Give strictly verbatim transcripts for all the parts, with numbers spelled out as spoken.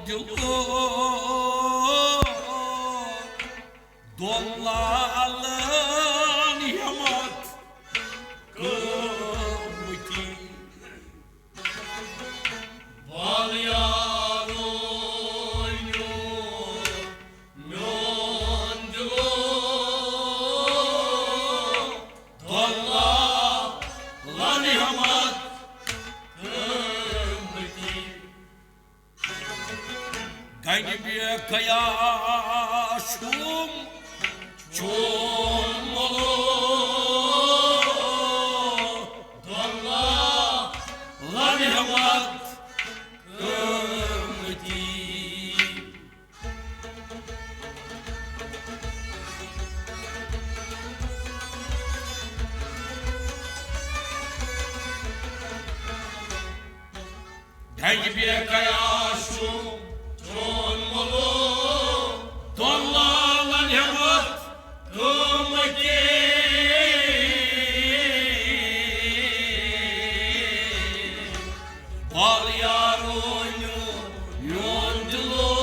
دِلو دۄن لالن ہٮ۪متھ قۭمتی۔ وَل یارو میون، میون دِلو دۄن لالن ہٮ۪متھ قۭمتی۔ گنہِ بے قیاس چھُم چون مولو، دۄن لالن ہٮ۪متھ قۭمتی۔ گنہِ بے قیاس چھُ چون مولو، دۄن لالن ہٮ۪متھ قۭمتی۔ وَل یارو میون، میون دِلو۔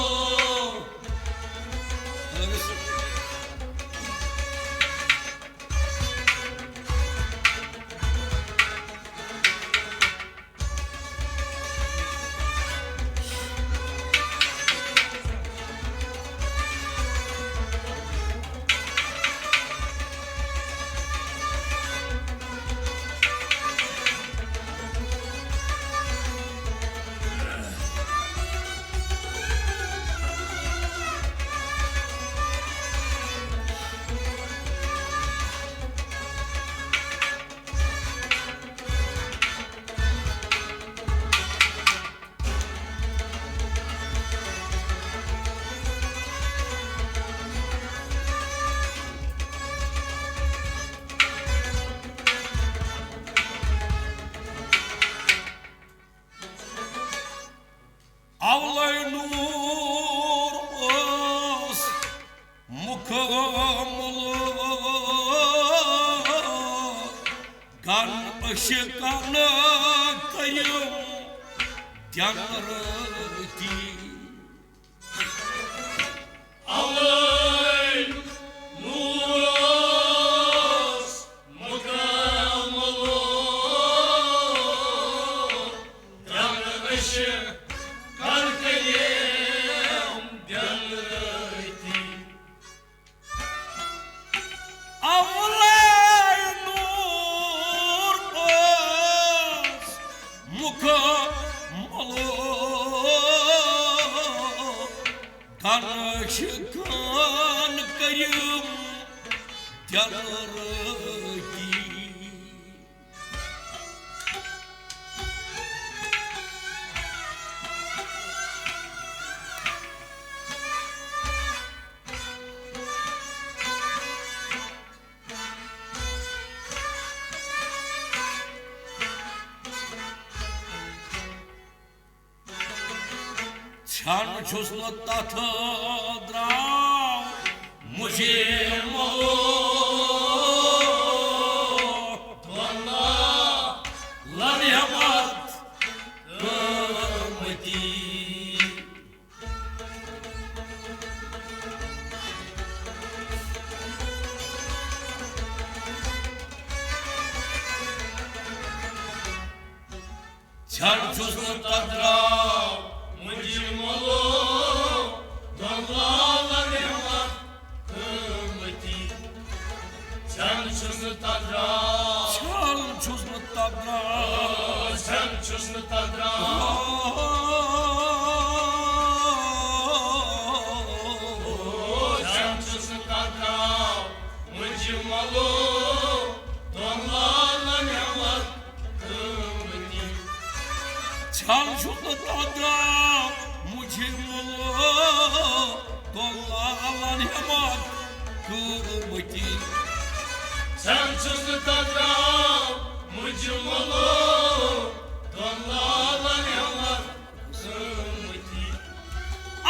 اولے نور اوس مکمل، گن اشکن کریم دین رتی۔ اولے نور اوس مکمل، گن اشکن کریم دین رتی۔ اولے نور اوس مکمل، گن اشکن کریم دین رتی۔ چھن چھُس نہٕ تتھ درٛاو مجھے مولو، دۄن لالن ہٮ۪متھ قۭمتی۔ چھن چھُس نہٕ تتھ درٛاو مجھے مولو، دۄن لالن ہٮ۪متھ قۭمتی۔ چھن چھُس نہٕ تتھ درٛاو۔ چھن چھُس نہٕ تتھ درٛاو۔ چھن چھُس نہٕ تتھ درٛاو۔ چھن چھُس نہٕ تتھ درٛاو مجھے مولو، دۄن لالن ہٮ۪متھ قۭمتی۔ چھن چھُس نہٕ تتھ درٛاو مجھے مولو، دۄن لالن ہٮ۪متھ قۭمتی۔ چھن چھُس نہٕ تتھ درٛاو مجھے مولو، دۄن لالن ہٮ۪متھ قۭمتی۔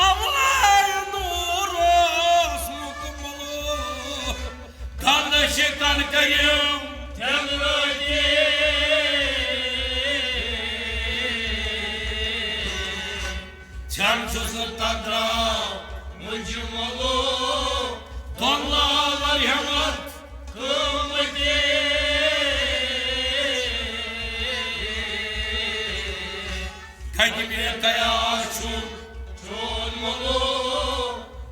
اولے نور اوس مکمل، گن اشکن کریم دین رتی۔ چھن چھُس نہٕ تَتھ درٛاو مُنٛجہِ مۄلو، دۄن لالَن ہٮ۪مَتھ قۭمتی۔ کَتہِ مےٚ تیار چھُ چون مۄلو،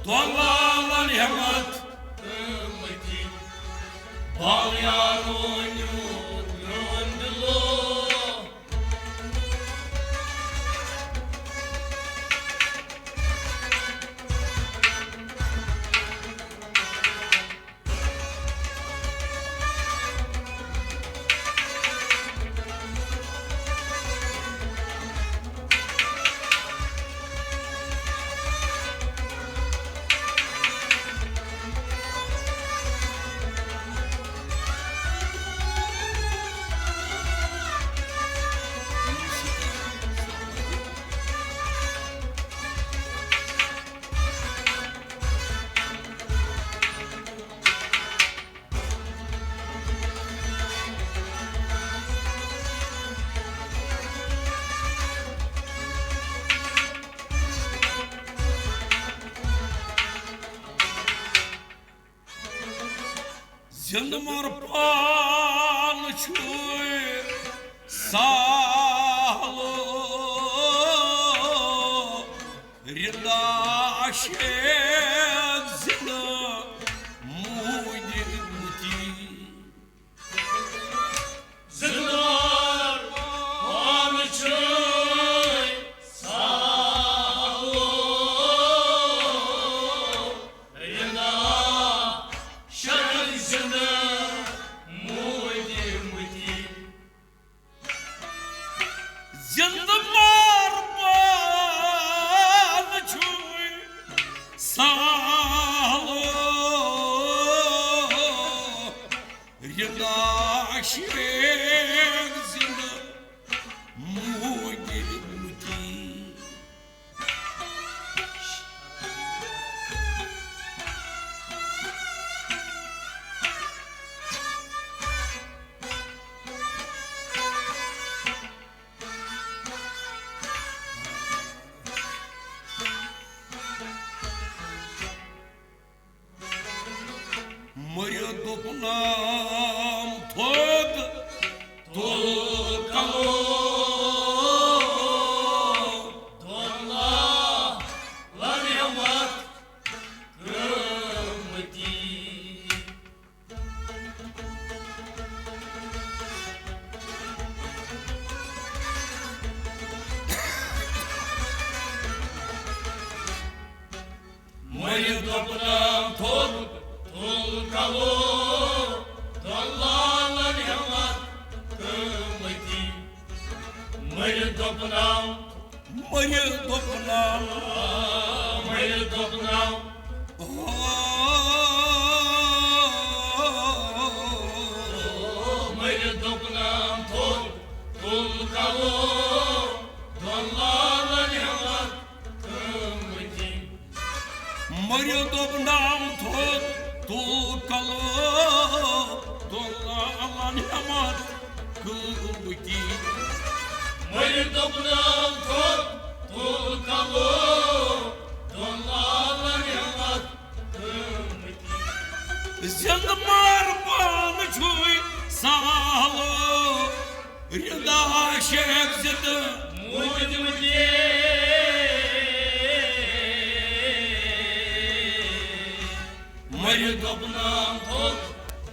دۄن لالَن ہٮ۪مَتھ قۭمتی۔ بال یارو نیوٗر میون دِلو۔ زِنٛدٕ مَر پانہٕ چھُے سہلو، رِنٛدا شیخ زِنٛدٕ موٗدۍ مُتی۔ زِنٛدٕ مَر پانہٕ چھُے سہلو، رِنٛدا شیخ زِنٛدٕ موٗدۍ مُتی۔ زِنٛدٕ مَر پانہٕ چھُے سہلو، رِنٛدا شیخ زِنٛدٕ موٗدۍ مُتی۔ مٔرِتھ دوٚپنم تھوٚد تُل کلو، دۄن لالن ہٮ۪متھ قۭمتی۔ مٔرِتھ دوٚپنم تھوٚد تُل کلو، دۄن لالن ہٮ۪متھ قۭمتی۔ مٔرِتھ دوٚپنم، مٔرِتھ دوٚپنم، مٔرِتھ دوٚپنم، او، مٔرِتھ دوٚپنم تھوٚد تُل کلو، دۄن لالن ہٮ۪متھ قۭمتی۔ مٔرِتھ دوٚپنم تھوٚد تُل کلو، دۄن لالن ہٮ۪متھ قۭمتی۔ مٔرِتھ دوٚپنم تھوٚد تُل کلو، دۄن لالن ہٮ۪متھ قۭمتی۔ زِنٛدٕ مَر پانہٕ چھُے سہلو، رِنٛدا شیخ زِنٛدٕ موٗدۍ مُتی۔ مٔرِتھ دوٚپنم تھوٚد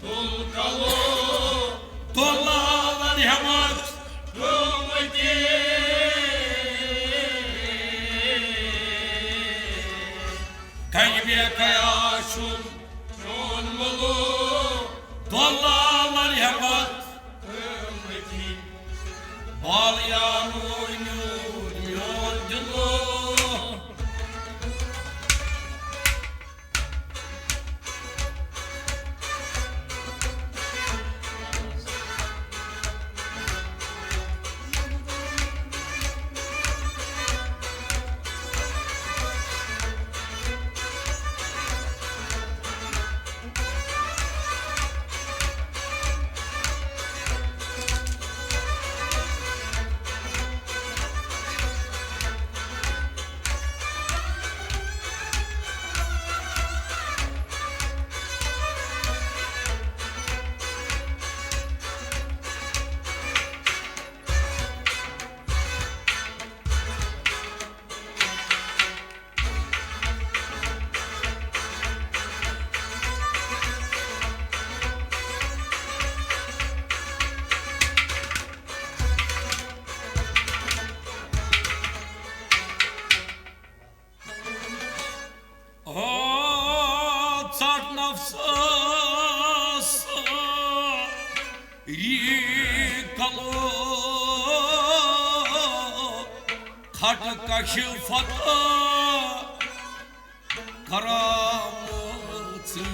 تُل کلو، دۄن لالن ہٮ۪متھ قۭمتی۔ کَنہِ مےٚ کیٛاہ چھُن چون مۄلو، دۄن لالن ہٮ۪متھ قۭمتی۔ بال یارو نیوٗر میون دِلو۔ ساری کلو کھٹ کش فتح کرامژٕے۔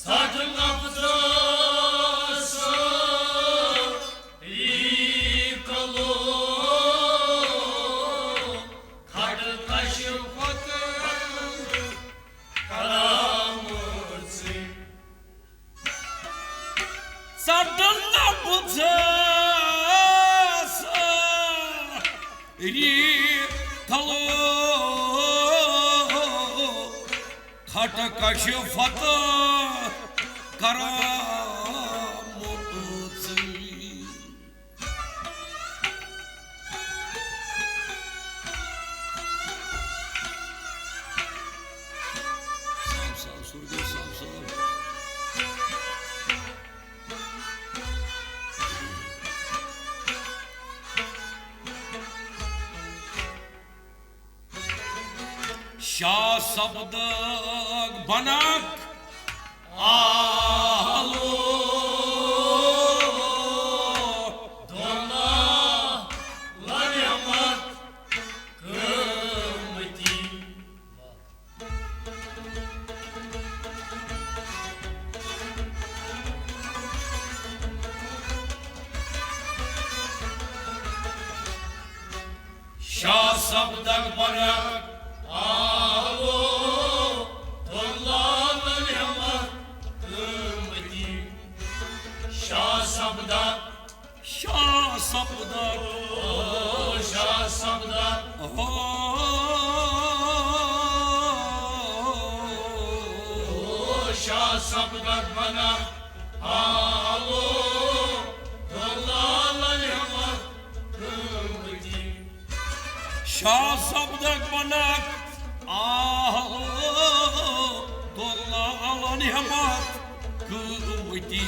ژھٹھ نفسہٕ ساری کلو کھٹ کش فتح کرامژٕے۔ ژٹن نہ بُتھس ری کلو کھٹ کش فتح کرامژٕے۔ صاف صاف سُر دِ، صاف صاف۔ شاہ سپدک بنک آلو دولہ لنعمت قۭمتی۔ شاہ سپدک بنک آلو دولہ لنعمت قۭمتی۔ شاہ سپدک، شاہ سپدک، او شاہ سپدک، او شاہ سپدک بنک آلو دولہ لنعمت قۭمتی۔ شاہ سپدک بنک آلو دولہ لنعمت قۭمتی۔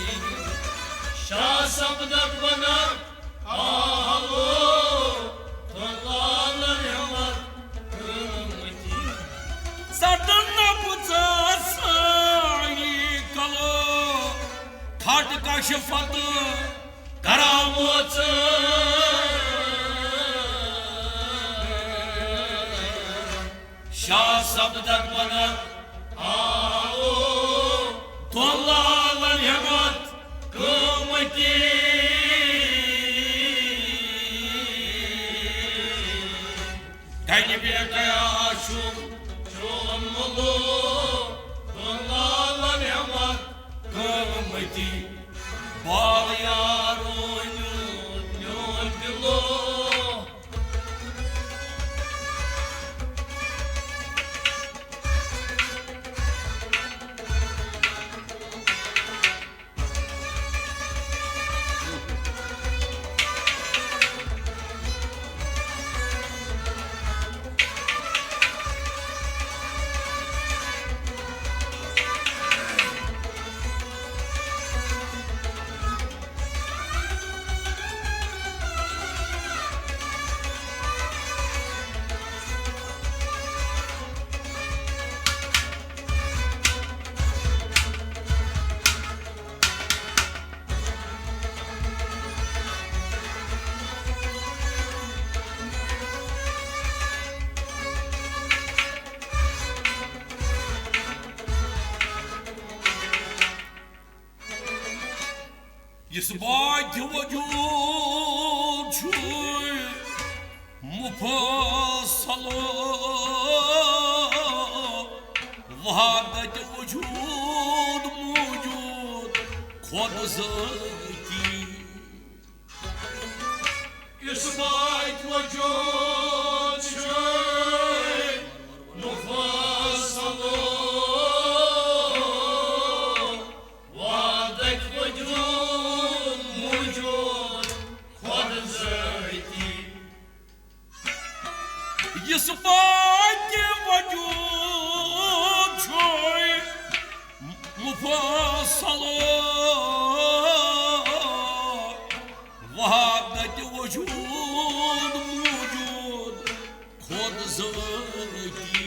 شاہ سپدک بنک آلو دولہ لنعمت قۭمتی۔ ژٹن نہ بُتھس ساری کلو کھٹ کش فتح کرامژٕے۔ شاہ سپدک بنک آلو دولہ لنعمت قۭمتی۔ کنہِ بیٹا آشُم چون ملو دولہ لنعمت قۭمتی۔ بال یارو نیون میون دلو۔ یُس باقی وجود چھُ مفصل، وحدت وجود موجود خود ذاتی۔ اثبات وجود چھُ مفصل، وحدت وجود موجود خود ذاتی۔ اثبات وجود چھُ مفصل، وحدت وجود موجود خود ذاتی۔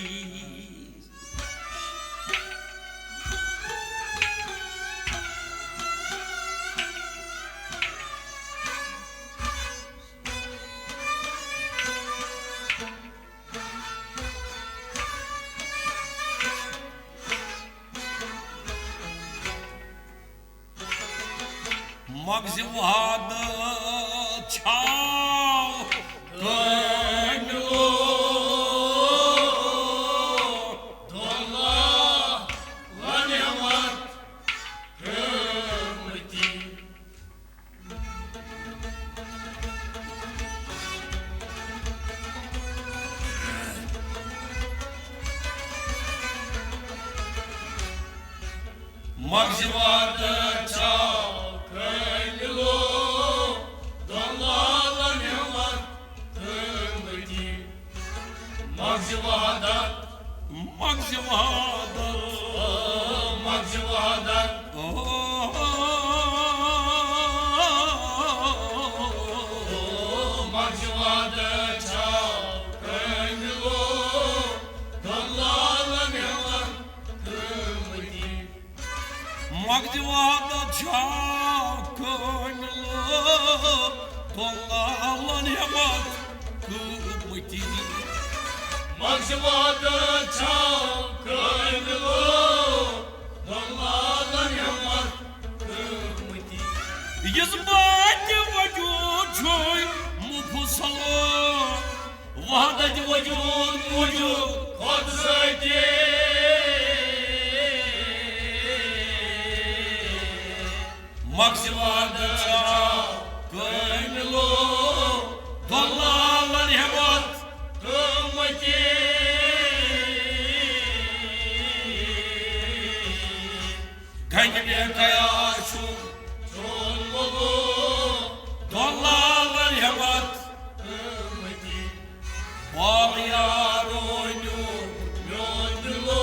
زِ وحدت چھاو کٲمِلو، دۄن لالن ہٮ۪متھ قۭمتی۔ مغزِ وحدت چھاو کٲمِلو، دۄن لالن ہٮ۪متھ قۭمتی۔ مغزِ وحدت، مغزِ وحدت، او مغزِ وحدت، او مغزِ وحدت چھاو کٲمِلو، دۄن لالن ہٮ۪متھ قۭمتی۔ مغزِ وحدت چھاو کٲمِلو، دۄن لالن ہٮ۪متھ قۭمتی۔ مغزِ وحدت چھاو کٲمِلو، دۄن لالن ہٮ۪متھ قۭمتی۔ یُس باتِ وجود چھُے مفصلو، وحدت وجود موجود خود ذاتی۔ مغزِ وحدت چھاو کٲمِلو، دۄن لالن ہٮ۪متھ قۭمتی۔ گنج بے قیاس چھُ چون ملو، دۄن لالن ہٮ۪متھ قۭمتی۔ بال یارو نیوٗ میون دِلو۔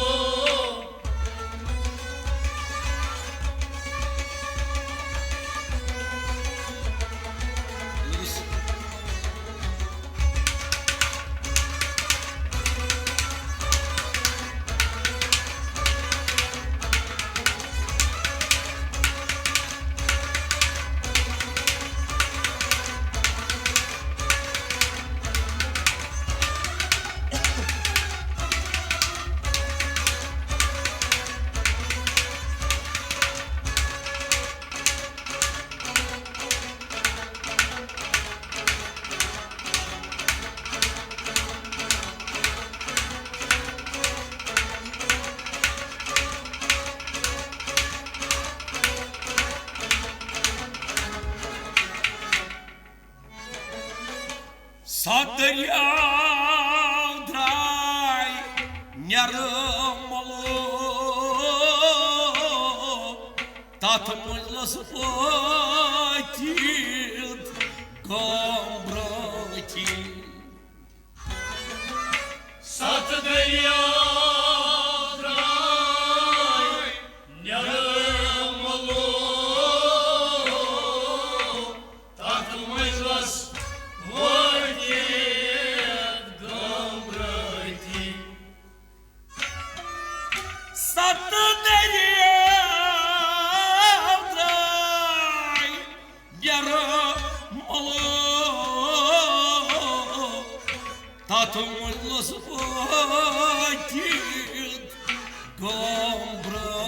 ستھ دٔریاو درٛاے نٮ۪رٕ مۄلو، تَتھ مٔنٛزلَس وٲتِتھ گامبرٲتی۔ ستھ دٔریاو درٛاے نٮ۪رٕ مۄلو، تَتھ مٔنٛزلَس وٲتِتھ گامبرٲتی۔ ستھ دٔریاو درٛاے نٮ۪رٕ مۄلو، تَتھ مٔنٛزلَس وٲتِتھ گامبرٲتی۔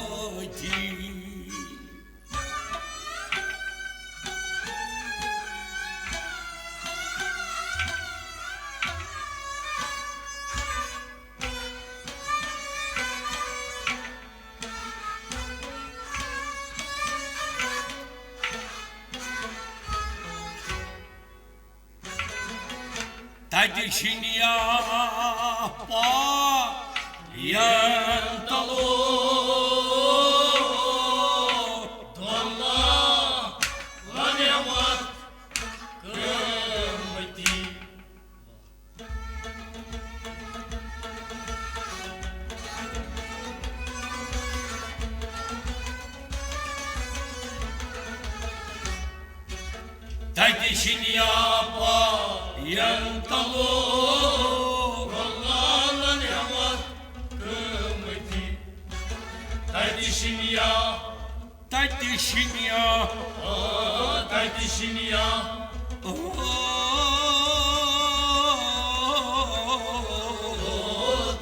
تَتہِ چھِ نِیاح پا ین تلو، دۄن لالن ہٮ۪متھ قۭمتی۔ تَتہِ چھِ نِیاح پا ین تلو، دۄن لالن ہٮ۪متھ قۭمتی۔ تَتہِ چھِ نِیاح، تَتہِ چھِ نِیاح، او، تَتہِ چھِ نِیاح، او،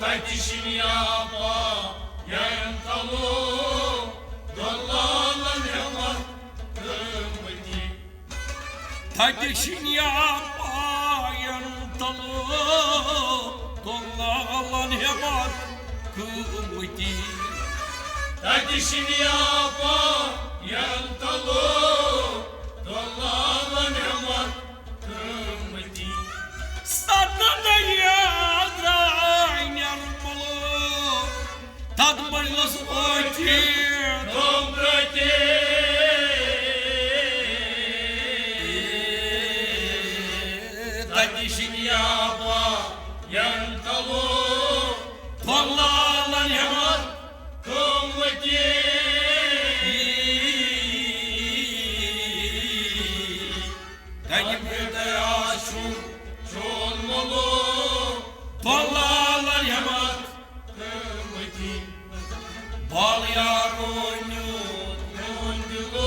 تَتہِ چھِ نِیاح پا ین تلو، دۄن لالن ہٮ۪متھ قۭمتی۔ تتہِ شِنیا پاین تلو، تُل لالن ہٮ۪متھ قۭمتی۔ تتہِ شِنیا پاین تلو، تُل لالن ہٮ۪متھ قۭمتی۔ سنہٕ دریا درٛاے نٮ۪رملو، تتھ منٛز اوس ٲٹھی تِم پرٛٲتھی۔ تتہِ شِنیا پاین تلو، تُل لالن ہٮ۪متھ قۭمتی۔ تتہِ پٮ۪ٹھ آسُن چون مولو، تُل لالن ہٮ۪متھ قۭمتی۔ بال یارو نیوٗ میون دِلو۔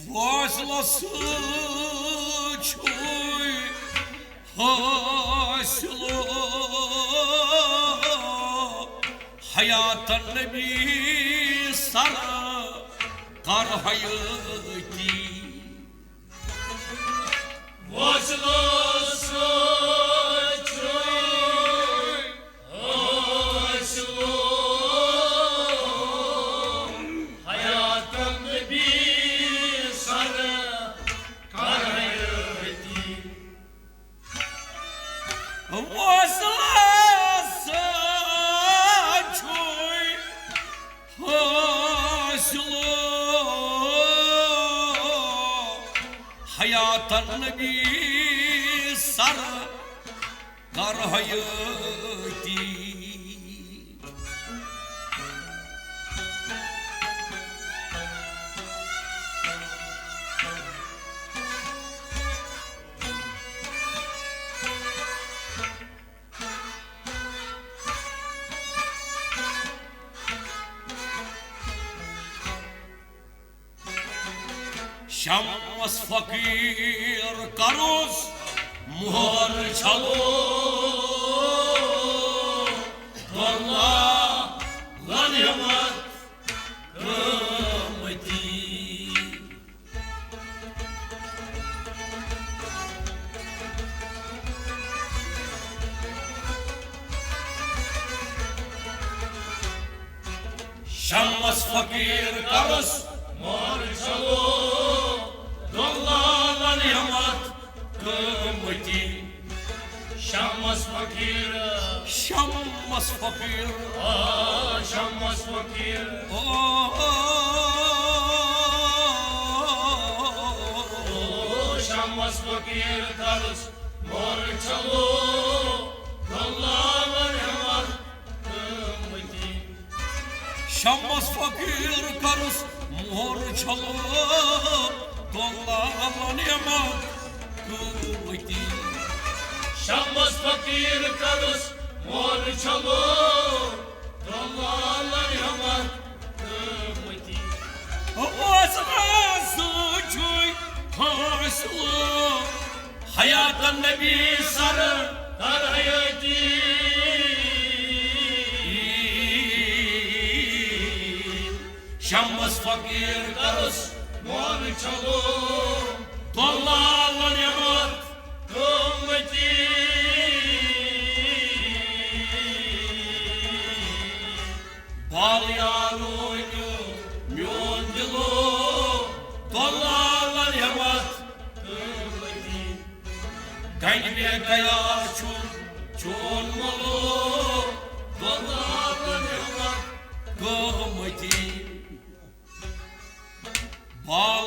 واصلس سۭتۍ چھُے حٲصِل حیاتن نبی سر کر حیٲتی۔ واصلس سۭتۍ چھُے حٲصِل حیاتن نبی سر کر حیٲتی۔ واصلس سۭتۍ چھُے حٲصِل حیاتن نبی سر کر حیٲتی۔ شمس فقیٖر کرُس مۄہر چھلو، تُل لالن ہٮ۪متھ قۭمتی۔ شمس فقیٖر کرُس مۄہر چھلو، تُل لالن ہٮ۪متھ قۭمتی۔ شمس فقیٖر، شمس فقیٖر، آ، شمس فقیٖر، آ، شمس فقیٖر کرُس مۄہر چھلو، تُل لالن ہٮ۪متھ قۭمتی۔ شمس فقیٖر کرُس مۄہر چھلو، تُل لالن ہٮ۪متھ قۭمتی۔ شمس فقیٖر کرُس مۄہر چھلو، تُل لالن ہٮ۪متھ قۭمتی۔ اوس آسُن چھُے حٲصِل حیاتن نبی سر کر حیٲتی۔ شمس فقیٖر کرُس مۄہر چھلو، تُل لالن ہٮ۪متھ قۭمتی۔ بال یارو نیوٗ میون دِلو، تُل لالن ہٮ۪متھ قۭمتی۔ گنگہِ بے قیاس چھُ چون مولو، آ،